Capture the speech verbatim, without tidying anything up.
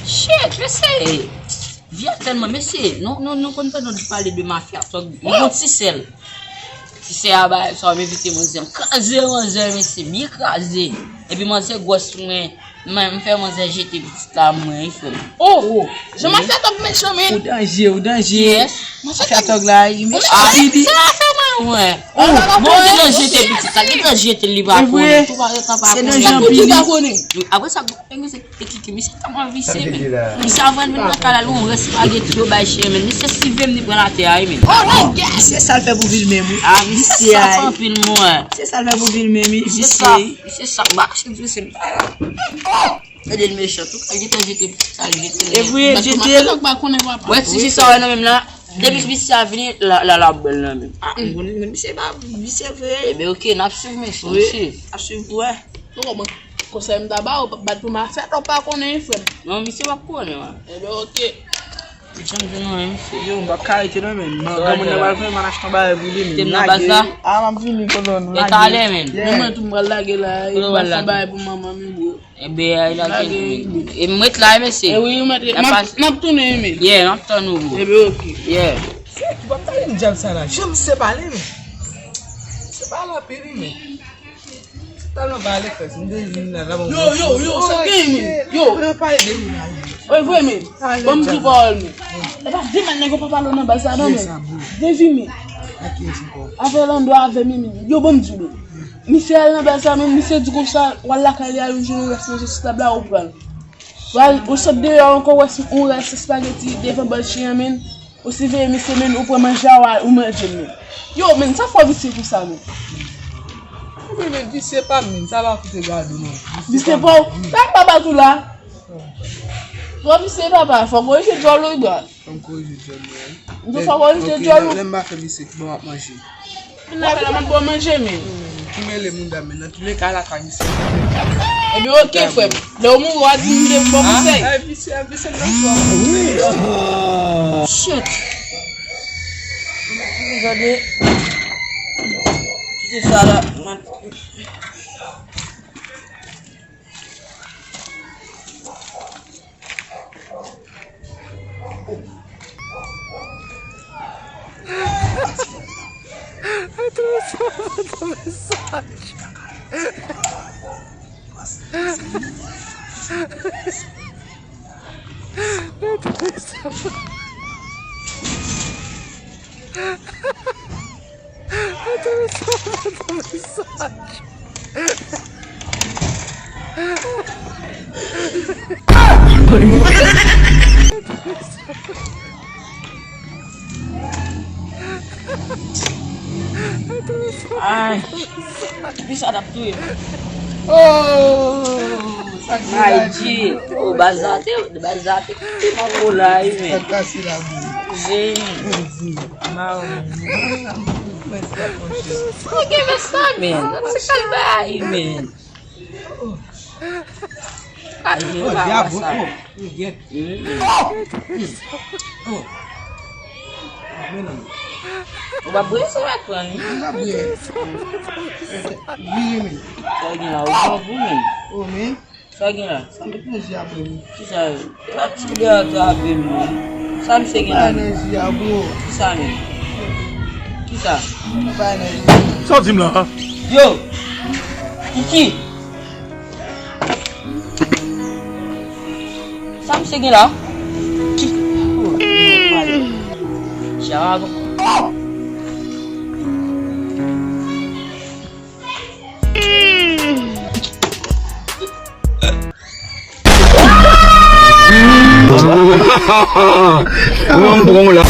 Shit, mesye. Vye tèlman, mesye. Nou, nou, nou konn tande nou pale de mafya tòg. Nou konn ti sèl. Ti sèl a bay sa, m envite manzè. M kraze manzè, mesye. Byen kraze. Epi manzè gwòs sou mwen. Mwen, m fè manzè jete pitit la, mwen, wi, frè m. Oh, oh. Jan mafya tòg mechan, men. Ou danje, ou danje. Yes. Mafya tòg la, li mechan. Ah, sa fè mwen, mwen. Oh, bon, li nan jete pitit la, li nan jete li pa konnen. Tou pa, pa konnen. Se nan jan pili. Apre sa, e misye tèlman visye, men. Misye avan vin nan kay la, li yon rès espageti yo bay chen, men. Misye sive m, li pran atè a, men. Oh my God! Se sa l fè pou vil menm, wi. Ah, misye sa anpil, mwen. Se sa l fè pou vil menm, wi. Misye sa, misye sa, m pa kache misye. Gade l mechan tou, kal gentan jete pitit sa, l jete l. E vre, l jete l. Wè, ti fi sa wè nan men m la. Depi misye a vini, la, la, la bèl nan men m. Ah, m konnen, men misye pa, misye vre. Ebyen, oke, n ap swiv mesye, mesye. N ap swiv pou wè. Nou konprann. Konsèy m ta ba ou, bat pou mafya, ou pa konnen, frè m. Non, misye p ap konnen, wè. Ebyen, oke. Janm jwenn anyen, mesye. Yo, m p ap ka rete non, men. Granmoun nan pral fè m al achte yon bagay pou li, men. Te m nan baz la. Ah, m ap vini, kolòn. E talè, men. Men mwen tou, m pral lage la, e m pral fè yon bagay pou manman m, bro. Ebyen, ay lage. E m ret la, mesye. E wi, m ret, m ap, m ap tounen, men. Yeah, m ap tann ou, bro. Ebyen, oke. Yeah. Shit, ou p ap pale m djab sa la. Jan misye pale, men. Misye pale anpil, wi, men. Talman pale, frè, m te vin la, la, bon. Yo, yo, yo, sa gen, men. Yo. Ou nan pale de moun la, yo. Wi, vre, men. Ban m di pawòl, men. E pa de mal nèg yo pa pale nan baz sa, non, men. Vin, vin, men. Avè Lando, avè Mimi. Yo, ban m di, men. Misye al nan baz sa, men misye di konsa, w al lakay li, al jwenn yon rès manje sou tab la, ou pran l. W al, ou sot deyò ankò, w wè yon rès espageti devan bòl chen an, men. Ou siveye misye, men, ou pran manje a, ou manje l, men. Yo, men, sa fè w visye konsa, men. Wi, men, visye pa m, men, sa pa fout egale, non. Visye pa w? Sa m pa bat ou la. Twa visye papa, fò w korije djòl ou, bra. Fò m korije djòl mwen. M di w fò w korije djòl ou. Lè m pa fè visye, ki bò m ap manje? Vin la, vin la, m ap ba w manje, men. Ki mele moun dam, men, nan tou le ka, la ka misye. Ebyen, oke, frè m. Lè w mouri, w a di m de bon konsèy. Ah, visye, visye nan fò. Shit. Gade. Kite sa la. Ay, ki sa t ap touye m? Oh, sa k se la di? Oh, baz la te, baz la te kite m anwo la, wi, men. Sa k pase la, bro? Jeni. Bondye. Mawo, men. Mwen sa, monchè. Ou gen mès la, men. Se kal bagay, men. Aje, oh, pa diabo, sa. Oh, ou gen. Mm. Oh! Mm. Oh! Men non. Ou pa bwè, sa va pran, wi. Ou pa bwè. Vire, men. Sa gen la, ou pran pou, men. Oh, men. Sa gen la. Sa met nan ji a, bro. Ki sa yo? E pa ti de atrape m, non. Sa misye gen la? Bay nan ji a, bro. Ki sa menm? Ki sa? Bay nan ji a. Sa w di m la? Yo! Kiki! Sa misye gen la? Ki? Charagon. Ou an bon la.